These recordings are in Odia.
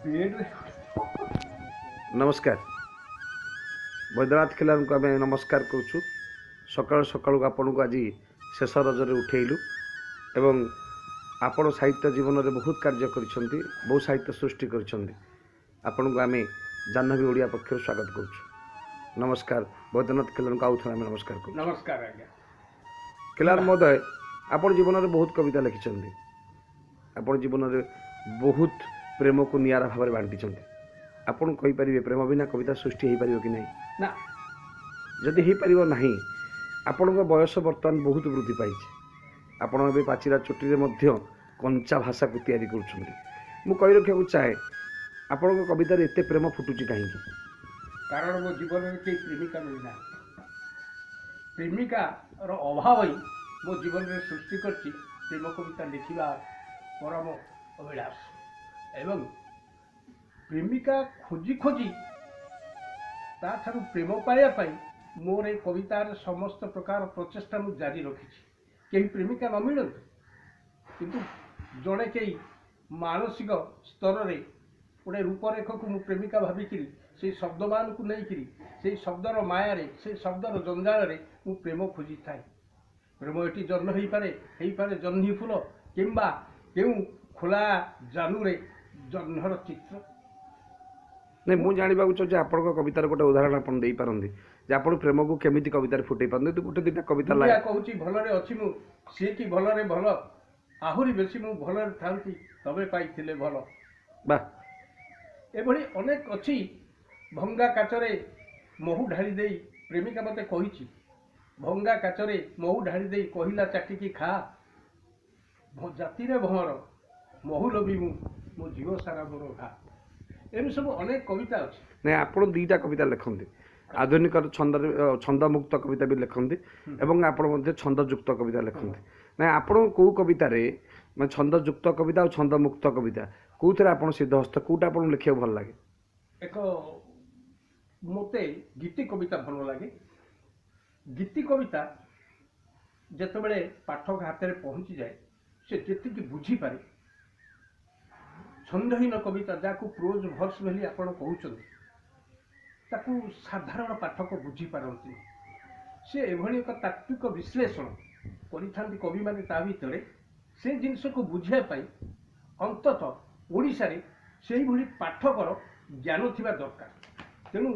ବେଡ଼ରେ। ନମସ୍କାର, ବୈଦ୍ୟନାଥ ଖିଲାରଙ୍କୁ ଆମେ ନମସ୍କାର କରୁଛୁ। ସକାଳୁ ସକାଳୁ ଆପଣଙ୍କୁ ଆଜି ଶେଷ ରଜରେ ଉଠେଇଲୁ ଏବଂ ଆପଣ ସାହିତ୍ୟ ଜୀବନରେ ବହୁତ କାର୍ଯ୍ୟ କରିଛନ୍ତି, ବହୁ ସାହିତ୍ୟ ସୃଷ୍ଟି କରିଛନ୍ତି। ଆପଣଙ୍କୁ ଆମେ ଜାହ୍ନବୀ ଓଡ଼ିଆ ପକ୍ଷରୁ ସ୍ୱାଗତ କରୁଛୁ। ନମସ୍କାର ବୈଦ୍ୟନାଥ ଖିଲାରଙ୍କୁ, ଆଉ ଥରେ ଆମେ ନମସ୍କାର କରୁଛୁ। ନମସ୍କାର ଆଜ୍ଞା। ଖିଲାର ମହୋଦୟ, ଆପଣ ଜୀବନରେ ବହୁତ କବିତା ଲେଖିଛନ୍ତି, ଆପଣ ଜୀବନରେ ବହୁତ ପ୍ରେମକୁ ନିଆରା ଭାବରେ ବାଣ୍ଟିଛନ୍ତି। ଆପଣ କହିପାରିବେ ପ୍ରେମ ବିନା କବିତା ସୃଷ୍ଟି ହେଇପାରିବ କି ନାହିଁ? ନା। ଯଦି ହେଇପାରିବ ନାହିଁ, ଆପଣଙ୍କ ବୟସ ବର୍ତ୍ତମାନ ବହୁତ ବୃଦ୍ଧି ପାଇଛି, ଆପଣ ଏବେ ପାଚିଲା ଚୁଟିରେ ମଧ୍ୟ କଞ୍ଚା ଭାଷାକୁ ତିଆରି କରୁଛନ୍ତି। ମୁଁ କହି ରଖିବାକୁ ଚାହେଁ, ଆପଣଙ୍କ କବିତାରେ ଏତେ ପ୍ରେମ ଫୁଟୁଛି କାହିଁକି? କାରଣ ମୋ ଜୀବନରେ କେହି ପ୍ରେମିକା ମିଳିନାହାନ୍ତି। ପ୍ରେମିକାର ଅଭାବ ହିଁ ମୋ ଜୀବନରେ ସୃଷ୍ଟି କରିଛି ପ୍ରେମ କବିତା ଲେଖିବା ପରମ ଅଭିଳାଷ, ଏବଂ ପ୍ରେମିକା ଖୋଜି ଖୋଜି ତାଠାରୁ ପ୍ରେମ ପାଇବା ପାଇଁ ମୋର ଏ କବିତାର ସମସ୍ତ ପ୍ରକାର ପ୍ରଚେଷ୍ଟା ମୁଁ ଜାରି ରଖିଛି। କେହି ପ୍ରେମିକା ନ ମିଳନ୍ତୁ, କିନ୍ତୁ ଜଣେ କେହି ମାନସିକ ସ୍ତରରେ ଗୋଟେ ରୂପରେଖକୁ ମୁଁ ପ୍ରେମିକା ଭାବିକିରି, ସେଇ ଶବ୍ଦମାନଙ୍କୁ ନେଇକିରି, ସେଇ ଶବ୍ଦର ମାୟାରେ, ସେଇ ଶବ୍ଦର ଜଞ୍ଜାଳରେ ମୁଁ ପ୍ରେମ ଖୋଜିଥାଏ। ପ୍ରେମ ଏଠି ଜହ୍ନ ହେଇପାରେ, ହେଇପାରେ ଜହ୍ନି ଫୁଲ, କିମ୍ବା କେଉଁ ଖୋଲା ଜାନୁରେ ଜହ୍ନର ଚିତ୍ର। ନାଇଁ, ମୁଁ ଜାଣିବାକୁ ଚାହୁଁଛି ଆପଣଙ୍କ କବିତାର ଗୋଟେ ଉଦାହରଣ ଆପଣ ଦେଇପାରନ୍ତି ଯେ ଆପଣ ପ୍ରେମକୁ କେମିତି କବିତାରେ ଫୁଟେଇ ପାରନ୍ତି, ଗୋଟେ ଦୁଇଟା କବିତା। ଦୁନିଆ କହୁଛି ଭଲରେ ଅଛି ମୁଁ, ସିଏ କି ଭଲରେ ଭଲ? ଆହୁରି ବେଶୀ ମୁଁ ଭଲରେ ଥାନ୍ତି ତମେ ପାଇଥିଲେ ଭଲ। ବା। ଏଭଳି ଅନେକ ଅଛି। ଭଙ୍ଗା କାଚରେ ମହୁ ଢାଳି ଦେଇ ପ୍ରେମିକା ମୋତେ କହିଛି, ଭଙ୍ଗା କାଚରେ ମହୁ ଢାଳି ଦେଇ କହିଲା ଚାଟିକି ଖା, ଜାତିରେ ଭଅଁର ମହୁ ଲୋଭି ମୁଁ, ମୋ ଜୀବ ସାରା ମୋର ଘା। ଏମିତି ସବୁ ଅନେକ କବିତା ଅଛି। ନାଇଁ, ଆପଣ ଦୁଇଟା କବିତା ଲେଖନ୍ତି, ଆଧୁନିକ ଛନ୍ଦରେ ଛନ୍ଦମୁକ୍ତ କବିତା ବି ଲେଖନ୍ତି ଏବଂ ଆପଣ ମଧ୍ୟ ଛନ୍ଦଯୁକ୍ତ କବିତା ଲେଖନ୍ତି। ନାଇଁ, ଆପଣ କେଉଁ କବିତାରେ, ମାନେ ଛନ୍ଦଯୁକ୍ତ କବିତା ଆଉ ଛନ୍ଦମୁକ୍ତ କବିତା କେଉଁଥିରେ ଆପଣ ସିଦ୍ଧହସ୍ତ, କେଉଁଟା ଆପଣଙ୍କୁ ଲେଖିବାକୁ ଭଲ ଲାଗେ? ଏକ ମୋତେ ଗୀତି କବିତା ଭଲ ଲାଗେ। ଗୀତି କବିତା ଯେତେବେଳେ ପାଠକ ହାତରେ ପହଞ୍ଚିଯାଏ, ସେ ଯେତିକି ବୁଝିପାରେ, ଛନ୍ଦହୀନ କବିତା ଯାହାକୁ ପ୍ରୋଜ ଭର୍ସ ବୋଲି ଆପଣ କହୁଛନ୍ତି, ତାକୁ ସାଧାରଣ ପାଠକ ବୁଝିପାରନ୍ତି। ସେ ଏଭଳି ଏକ ତାତ୍ତ୍ୱିକ ବିଶ୍ଳେଷଣ କରିଥାନ୍ତି କବିମାନେ ତା ଭିତରେ। ସେ ଜିନିଷକୁ ବୁଝିବା ପାଇଁ ଅନ୍ତତଃ ଓଡ଼ିଶାରେ ସେଇଭଳି ପାଠକର ଜ୍ଞାନ ଥିବା ଦରକାର। ତେଣୁ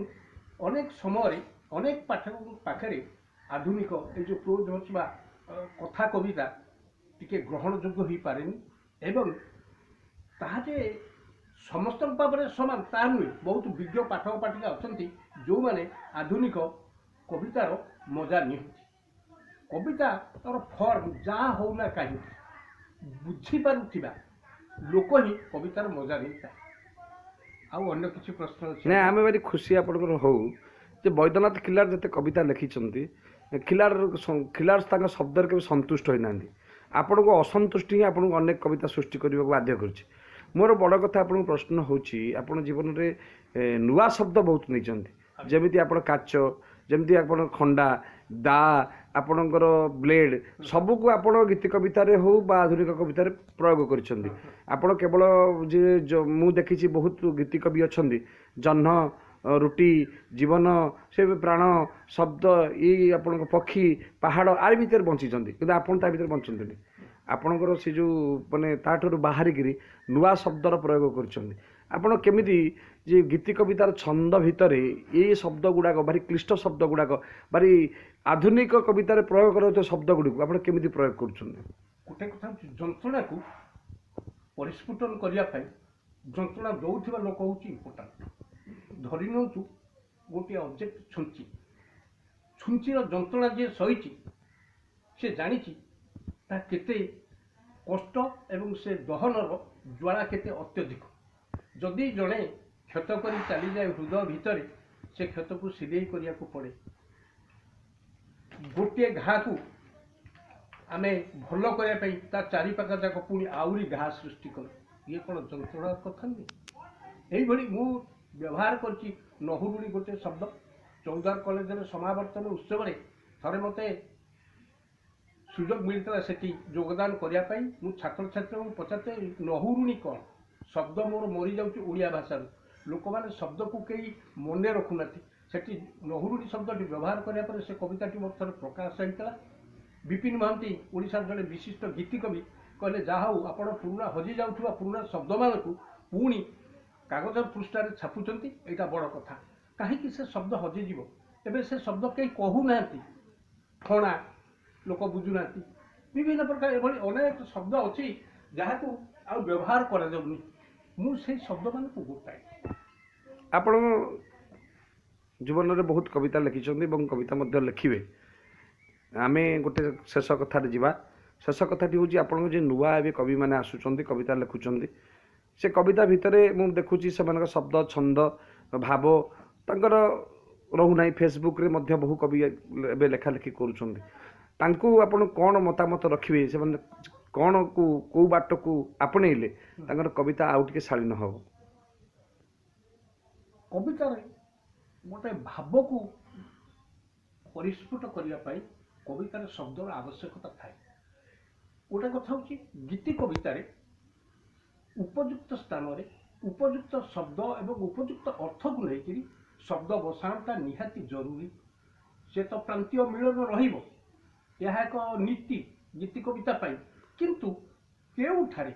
ଅନେକ ସମୟରେ ଅନେକ ପାଠକଙ୍କ ପାଖରେ ଆଧୁନିକ ଏଇ ଯେଉଁ ପ୍ରୋଜ ଭର୍ସ ବା କଥା କବିତା ଟିକେ ଗ୍ରହଣଯୋଗ୍ୟ ହୋଇପାରେନି, ଏବଂ ତାହା ଯେ ସମସ୍ତଙ୍କ ପାଖରେ ସମାନ ତାହା ନୁହେଁ। ବହୁତ ବିଜ୍ଞ ପାଠକ ପାଠିକା ଅଛନ୍ତି ଯେଉଁମାନେ ଆଧୁନିକ କବିତାର ମଜା ନିଅନ୍ତି। କବିତାର ଫର୍ମ ଯାହା ହଉନା କାହିଁକି, ବୁଝିପାରୁଥିବା ଲୋକ ହିଁ କବିତାର ମଜା ନେଇଥାଏ। ଆଉ ଅନ୍ୟ କିଛି ପ୍ରଶ୍ନ ଅଛି? ନାଇଁ, ଆମେ ଭାରି ଖୁସି ଆପଣଙ୍କର ହଉ ଯେ ବୈଦ୍ୟନାଥ ଖିଲାର ଯେତେ କବିତା ଲେଖିଛନ୍ତି, ଖିଲାର ତାଙ୍କ ଶବ୍ଦରେ କେବେ ସନ୍ତୁଷ୍ଟ ହୋଇନାହାନ୍ତି। ଆପଣଙ୍କୁ ଅସନ୍ତୁଷ୍ଟି ହିଁ ଆପଣଙ୍କୁ ଅନେକ କବିତା ସୃଷ୍ଟି କରିବାକୁ ବାଧ୍ୟ କରୁଛି। ମୋର ବଡ଼ କଥା ଆପଣଙ୍କୁ ପ୍ରଶ୍ନ ହେଉଛି, ଆପଣ ଜୀବନରେ ନୂଆ ଶବ୍ଦ ବହୁତ ନେଇଛନ୍ତି, ଯେମିତି ଆପଣ କାଚ, ଯେମିତି ଆପଣ ଖଣ୍ଡା, ଦା, ଆପଣଙ୍କର ବ୍ଲେଡ଼, ସବୁକୁ ଆପଣ ଗୀତି କବିତାରେ ହେଉ ବା ଆଧୁନିକ କବିତାରେ ପ୍ରୟୋଗ କରିଛନ୍ତି। ଆପଣ କେବଳ ଯେ ମୁଁ ଦେଖିଛି ବହୁତ ଗୀତି କବି ଅଛନ୍ତି, ଜହ୍ନ, ରୁଟି, ଜୀବନ, ସେ ପ୍ରାଣ, ଶବ୍ଦ, ଏଇ ଆପଣଙ୍କ ପକ୍ଷୀ, ପାହାଡ଼, ଆରି ଭିତରେ ବଞ୍ଚିଛନ୍ତି, କିନ୍ତୁ ଆପଣ ତା ଭିତରେ ବଞ୍ଚନ୍ତିନି। ଆପଣଙ୍କର ସେ ଯେଉଁ ମାନେ ତାଠାରୁ ବାହାରିକିରି ନୂଆ ଶବ୍ଦର ପ୍ରୟୋଗ କରୁଛନ୍ତି। ଆପଣ କେମିତି ଯେ ଗୀତି କବିତାର ଛନ୍ଦ ଭିତରେ ଏଇ ଶବ୍ଦ ଗୁଡ଼ାକ, ଭାରି କ୍ଲିଷ୍ଟ ଶବ୍ଦ ଗୁଡ଼ାକ, ଭାରି ଆଧୁନିକ କବିତାରେ ପ୍ରୟୋଗ କରାଯାଉଥିବା ଶବ୍ଦ ଗୁଡ଼ିକୁ ଆପଣ କେମିତି ପ୍ରୟୋଗ କରୁଛନ୍ତି? ଗୋଟେ କଥା ହେଉଛି, ଯନ୍ତ୍ରଣାକୁ ପରିସ୍ଫୁଟନ କରିବା ପାଇଁ ଯନ୍ତ୍ରଣା ଦେଉଥିବା ଲୋକ ହେଉଛି ଇମ୍ପୋର୍ଟାଣ୍ଟ। ଧରି ନିଅନ୍ତୁ ଗୋଟିଏ ଅବଜେକ୍ଟ ଛୁଞ୍ଚି, ଛୁଞ୍ଚିର ଯନ୍ତ୍ରଣା ଯିଏ ସହିଛି ସେ ଜାଣିଛି ତା କେତେ କଷ୍ଟ ଏବଂ ସେ ଦହନର ଜ୍ୱାଳା କେତେ ଅତ୍ୟଧିକ। ଯଦି ଜଣେ କ୍ଷତ କରି ଚାଲିଯାଏ ହୃଦୟ ଭିତରେ, ସେ କ୍ଷତକୁ ସିଲେଇ କରିବାକୁ ପଡ଼େ। ଗୋଟିଏ ଘାକୁ ଆମେ ଭଲ କରିବା ପାଇଁ ତା ଚାରିପାଖ ଯାକ ପୁଣି ଆହୁରି ଘା ସୃଷ୍ଟି କରୁ। ଇଏ କ'ଣ ଯନ୍ତ୍ରଣାର କଥା ନୁହେଁ? ଏଇଭଳି ମୁଁ ବ୍ୟବହାର କରିଛି ନହୁରୁଣୀ ଗୋଟେ ଶବ୍ଦ। ଚୌଦ୍ୱାର କଲେଜରେ ସମାବର୍ତ୍ତନ ଉତ୍ସବରେ ଥରେ ମୋତେ ସୁଯୋଗ ମିଳିଥିଲା ସେଠି ଯୋଗଦାନ କରିବା ପାଇଁ। ମୁଁ ଛାତ୍ରଛାତ୍ରୀଙ୍କୁ ପଚାରିଥିଲି ନହୁରୁଣୀ କ'ଣ? ଶବ୍ଦ ମୋର ମରିଯାଉଛି ଓଡ଼ିଆ ଭାଷାରୁ। ଲୋକମାନେ ଶବ୍ଦକୁ କେହି ମନେ ରଖୁନାହାନ୍ତି। ସେଠି ନହୁରୁଣୀ ଶବ୍ଦଟି ବ୍ୟବହାର କରିବା ପରେ ସେ କବିତାଟି ମୋର ଥରେ ପ୍ରକାଶ ହେଇଥିଲା। ବିପିନ ମହାନ୍ତି, ଓଡ଼ିଶାର ଜଣେ ବିଶିଷ୍ଟ ଗୀତିକବି, କହିଲେ ଯାହା ହଉ ଆପଣ ପୁରୁଣା ହଜି ଯାଉଥିବା ପୁରୁଣା ଶବ୍ଦମାନଙ୍କୁ ପୁଣି କାଗଜ ପୃଷ୍ଠାରେ ଛାପୁଛନ୍ତି, ଏଇଟା ବଡ଼ କଥା। କାହିଁକି ସେ ଶବ୍ଦ ହଜିଯିବ? ଏବେ ସେ ଶବ୍ଦ କେହି କହୁନାହାନ୍ତି। ଠଣା ଲୋକ ବୁଝୁନାହାନ୍ତି। ବିଭିନ୍ନ ପ୍ରକାର ଏଭଳି ଅନେକ ଶବ୍ଦ ଅଛି ଯାହାକୁ ଆଉ ବ୍ୟବହାର କରାଯାଉନି। ମୁଁ ସେଇ ଶବ୍ଦମାନଙ୍କୁ ଗୋଟାଏ। ଆପଣ ଜୀବନରେ ବହୁତ କବିତା ଲେଖିଛନ୍ତି ଏବଂ କବିତା ମଧ୍ୟ ଲେଖିବେ। ଆମେ ଗୋଟେ ଶେଷ କଥାରେ ଯିବା। ଶେଷ କଥାଟି ହେଉଛି, ଆପଣଙ୍କ ଯେ ନୂଆ ଏବେ କବିମାନେ ଆସୁଛନ୍ତି, କବିତା ଲେଖୁଛନ୍ତି, ସେ କବିତା ଭିତରେ ମୁଁ ଦେଖୁଛି ସେମାନଙ୍କ ଶବ୍ଦ, ଛନ୍ଦ, ଭାବ ତାଙ୍କର ରହୁନାହିଁ। ଫେସବୁକ୍ରେ ମଧ୍ୟ ବହୁ କବି ଏବେ ଲେଖାଲେଖି କରୁଛନ୍ତି। ତାଙ୍କୁ ଆପଣ କ'ଣ ମତାମତ ରଖିବେ? ସେମାନେ କ'ଣକୁ, କେଉଁ ବାଟକୁ ଆପଣେଇଲେ ତାଙ୍କର କବିତା ଆଉ ଟିକେ ଶାଳୀନ ହେବ? କବିତାରେ ଗୋଟେ ଭାବକୁ ପରିସ୍ଫୁଟ କରିବା ପାଇଁ କବିତାର ଶବ୍ଦର ଆବଶ୍ୟକତା ଥାଏ। ଗୋଟେ କଥା ହେଉଛି, ଗୀତି କବିତାରେ ଉପଯୁକ୍ତ ସ୍ଥାନରେ ଉପଯୁକ୍ତ ଶବ୍ଦ ଏବଂ ଉପଯୁକ୍ତ ଅର୍ଥକୁ ନେଇକରି ଶବ୍ଦ ବସାଣଟା ନିହାତି ଜରୁରୀ। ସେ ତ ପ୍ରାନ୍ତୀୟ ମିଳନ ରହିବ, ଏହା ଏକ ନୀତି ଗୀତି କବିତା ପାଇଁ। କିନ୍ତୁ କେଉଁଠାରେ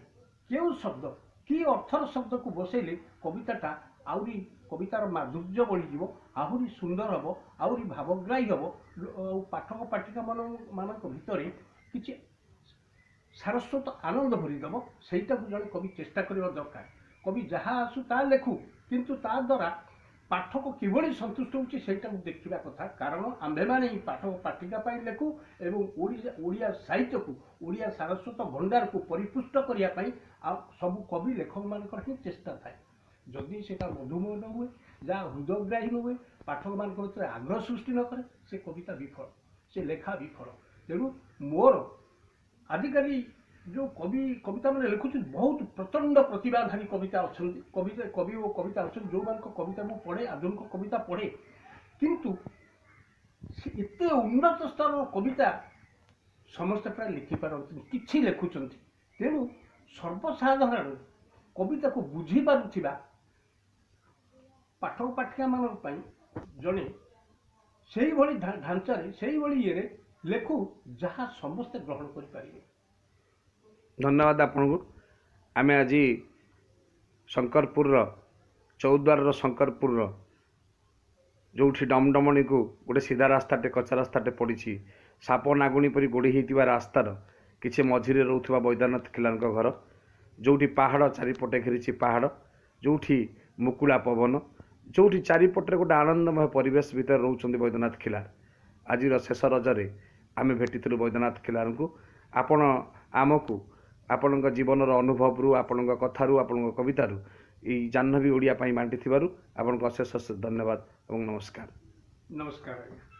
କେଉଁ ଶବ୍ଦ, କି ଅର୍ଥର ଶବ୍ଦକୁ ବସେଇଲେ କବିତାଟା ଆହୁରି, କବିତାର ମାଧୁର୍ଯ୍ୟ ବଢ଼ିଯିବ, ଆହୁରି ସୁନ୍ଦର ହେବ, ଆହୁରି ଭାବଗ୍ରାହୀ ହେବ, ଆଉ ପାଠକ ପାଠିକା ମାନଙ୍କ ଭିତରେ କିଛି ସାରସ୍ୱତ ଆନନ୍ଦ ଭରିଦେବ, ସେଇଟାକୁ ଜଣେ କବି ଚେଷ୍ଟା କରିବା ଦରକାର। କବି ଯାହା ଆସୁ ତାହା ଲେଖୁ, କିନ୍ତୁ ତା ଦ୍ୱାରା ପାଠକ କିଭଳି ସନ୍ତୁଷ୍ଟ ହେଉଛି ସେଇଟାକୁ ଦେଖିବା କଥା। କାରଣ ଆମ୍ଭେମାନେ ହିଁ ପାଠକ ପାଠିକା ପାଇଁ ଲେଖୁ ଏବଂ ଓଡ଼ିଆ ସାହିତ୍ୟକୁ, ଓଡ଼ିଆ ସାରସ୍ୱତ ଭଣ୍ଡାରକୁ ପରିପୁଷ୍ଟ କରିବା ପାଇଁ ଆଉ ସବୁ କବି ଲେଖକମାନଙ୍କର ହିଁ ଚେଷ୍ଟା ଥାଏ। ଯଦି ସେଇଟା ମଧୁମୟ ନ ହୁଏ, ଯାହା ହୃଦୟଗ୍ରାହୀ ନ ହୁଏ, ପାଠକମାନଙ୍କ ଭିତରେ ଆଗ୍ରହ ସୃଷ୍ଟି ନ କରେ, ସେ କବିତା ବିଫଳ, ସେ ଲେଖା ବିଫଳ। ତେଣୁ ମୋର ଆଜିକାଲି ଯେଉଁ କବି କବିତା ମାନେ ଲେଖୁଛନ୍ତି, ବହୁତ ପ୍ରଚଣ୍ଡ ପ୍ରତିଭାଧାରୀ କବିତା ଅଛନ୍ତି, କବିତା କବି ଓ କବିତା ଅଛନ୍ତି, ଯେଉଁମାନଙ୍କ କବିତା ମୁଁ ପଢ଼େ, ଆଧୁନିକ କବିତା ପଢ଼େ, କିନ୍ତୁ ସେ ଏତେ ଉନ୍ନତ ସ୍ତରର କବିତା ସମସ୍ତେ ପ୍ରାୟ ଲେଖିପାରନ୍ତିନି, କିଛି ଲେଖୁଛନ୍ତି। ତେଣୁ ସର୍ବସାଧାରଣ କବିତାକୁ ବୁଝିପାରୁଥିବା ପାଠକ ପାଠିକାମାନଙ୍କ ପାଇଁ ଜଣେ ସେଇଭଳି ଢାଞ୍ଚାରେ, ସେଇଭଳି ଇଏରେ ଲେଖୁ ଯାହା ସମସ୍ତେ ଗ୍ରହଣ କରିପାରିବେ। ଧନ୍ୟବାଦ ଆପଣଙ୍କୁ। ଆମେ ଆଜି ଶଙ୍କରପୁରର, ଚୌଦ୍ୱାରର ଶଙ୍କରପୁରର, ଯେଉଁଠି ଡମଡମଣିକୁ ଗୋଟେ ସିଧା ରାସ୍ତାଟେ, କଚା ରାସ୍ତାଟେ ପଡ଼ିଛି, ସାପ ନାଗୁଣୀ ପରି ଗୋଡ଼ି ହେଇଥିବା ରାସ୍ତାର କିଛି ମଝିରେ ରହୁଥିବା ବୈଦ୍ୟନାଥ ଖିଲାରଙ୍କ ଘର, ଯେଉଁଠି ପାହାଡ଼ ଚାରିପଟେ ଘେରିଛି ପାହାଡ଼, ଯେଉଁଠି ମୁକୁଳା ପବନ, ଯେଉଁଠି ଚାରିପଟରେ ଗୋଟେ ଆନନ୍ଦମୟ ପରିବେଶ ଭିତରେ ରହୁଛନ୍ତି ବୈଦ୍ୟନାଥ ଖିଲାର। ଆଜିର ଶେଷ ରଜରେ ଆମେ ଭେଟିଥିଲୁ ବୈଦ୍ୟନାଥ ଖିଲାରଙ୍କୁ। ଆପଣ ଆମକୁ ଆପଣଙ୍କ ଜୀବନର ଅନୁଭବରୁ, ଆପଣଙ୍କ କଥାରୁ, ଆପଣଙ୍କ କବିତାରୁ ଏଇ ଜାହ୍ନବୀ ଓଡ଼ିଆ ପାଇଁ ବାଣ୍ଟିଥିବାରୁ ଆପଣଙ୍କୁ ଅଶେଷ ଅଶେଷ ଧନ୍ୟବାଦ ଏବଂ ନମସ୍କାର। ନମସ୍କାର ଆଜ୍ଞା।